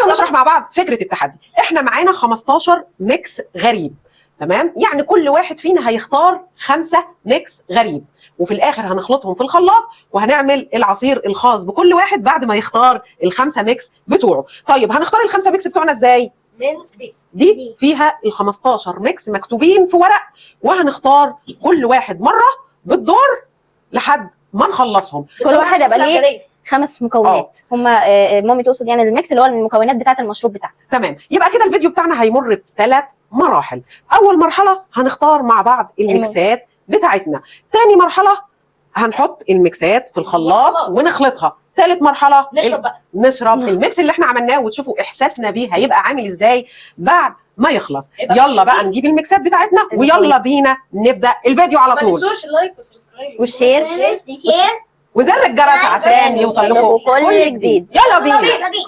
تعالوا نشرح مع بعض فكرة التحدي. احنا معانا 15 mix غريب، تمام؟ يعني كل واحد فينا هيختار 5 mix غريب، وفي الاخر هنخلطهم في الخلاط وهنعمل العصير الخاص بكل واحد بعد ما يختار ال5 mix بتوعه. طيب هنختار ال5 mix بتوعنا ازاي؟ من دي. دي فيها ال 15 mix مكتوبين في ورق، وهنختار كل واحد مرة بالدور لحد ما نخلصهم. كل واحد يبقى ليه أبجدية. 5 مكونات. هما مامي تقصد يعني ال mix اللي هو المكونات بتاعه المشروب بتاعنا. تمام، يبقى كده الفيديو بتاعنا هيمر بثلاث مراحل. اول مرحلة هنختار مع بعض الميكسات بتاعتنا. تاني مرحلة هنحط الميكسات في الخلاط الخلاط. ونخلطها. ثالث مرحلة نشرب بقى. نشرب ال mix اللي احنا عملناه، وتشوفوا احساسنا بيه هيبقى عامل ازاي بعد ما يخلص. يبقى يلا mix بقى نجيب الميكسات بتاعتنا ويلا المكونات. بينا نبدا الفيديو على ما طول. تنسوش ال like وال subscribe وال share. وزر الجرس عشان يوصل لكم كل جديد. يلا بينا. يلا بينا.